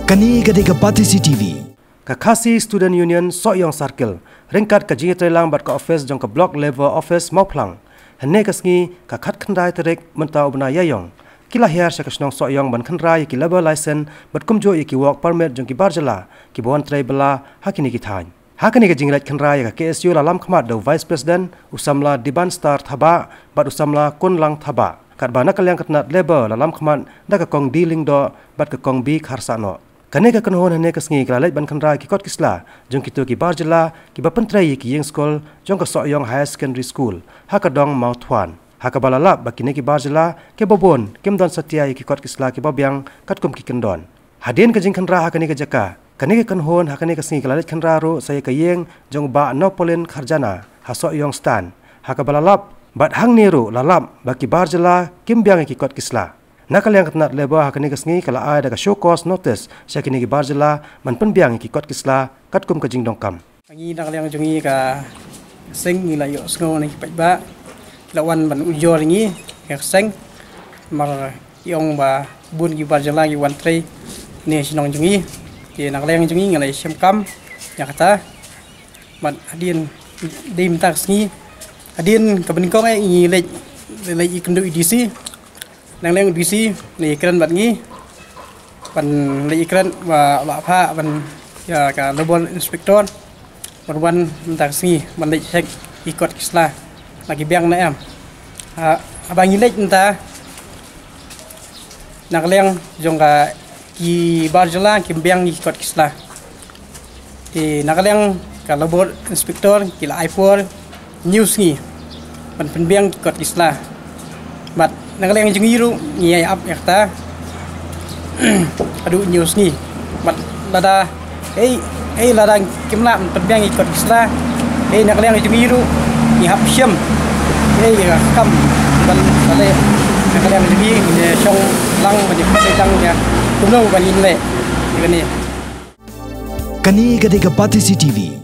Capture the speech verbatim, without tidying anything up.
Kane ka dei ka Batesi T V. Ka Khasi Student Union Sohiong Circle, ryngkat ka jingïatreilang bad ka office jong ka Block Level Office Mawphlang, hynne ka sngi ka khatkhyndai tarik mynta u bnai Ïaïong, ki la hiar sha ka shnong Sohiong ban khynra ïa ki labour license bad kumjuh ïa ki work permit jong ki bar jylla kiba wan trei bylla ha kine ki thaiñ. Ha kane ka jingleit khynra ïa ka K S U la lam khmat da u Vice President, u samla Dibanstar Thabah bad u samla Kunlang Thabah, katba na ka liang ka tnat Labour la lam khmat da ka Kong D Lyngdoh bad ka Kong B Kharsahnoh. Kane ka kynhun hynne ka sngi ka la leit ban khynra ïa ki kot ki sla jong kito ki bar jylla kiba pyntrei ïa ki ïing skul jong ka Sohiong Higher Secondary School ha ka dong Mawthuan, ha kaba la lap ba kine ki bar jylla kiba bun kim don satia ïa ki kot ki sla kiba biang katkum ki kyndon. Hadien ka jingkhynra ha kane ka jaka, kane ka kynhun ha kane ka sngi ka la leit khynra ruh sa ïa ka ïing jong u Bah Nopolin Kharjana ha Sohiong Stand, ha kaba la lap bad hangne ruh la lap ba ki bar jylla kim biang ïa ki kot ki sla. Na ka liang ka tnat Labour ha kane ka sngi ka la ai da ka show cause notice sha kine ki bar jylla ban pynbiang ïa ki kot ki sla katkum ka jingdonkam. Ngi na ka liang jong ngi ka seng ngi la ïohsngew na ki paidbah ki la wan ban ujor ngi ka seng, mar ki ong ba bun ki bar jylla ki wan trei ne shnong jong ngi. Te na ka liang jong ngi nga la ïashem kam ïa kata. Bad hadien dei mynta ka sngi, hadien kaba nyngkong eh ngi leit, leit ïakynduh ïa u D C. Na ka liang u D C u la ïakren bad ngi ban leit ïakren ba u la phah ban ïa ka labour inspector ban wan mynta ka sngi ban leit check ki kot ki sla la ki biang ne em. Ha, haba ngi leit mynta na ka liang jong ka ki bar jylla kim biang ïa ki kot ki sla. Te na ka liang ka labour inspector ki la ai por hynñiew sngi ban pynbiang ki kot ki sla. Bad na ka liang jong ngi ruh ngi ïai ap ïa kata haduh hynñiew sngi. Bad lada ei, ei lada kim lah ban pynbiang ïa ki kot ki sla, ei na ka liang jong ngi ruh ngi hap shim ei ïa ka kam ban leh. Na ka liang jong ngi ngi shong lang ban ïa pynbiang ïa kumno ban ïa leh ïa kane. Kane ka dei ka Batesi T V.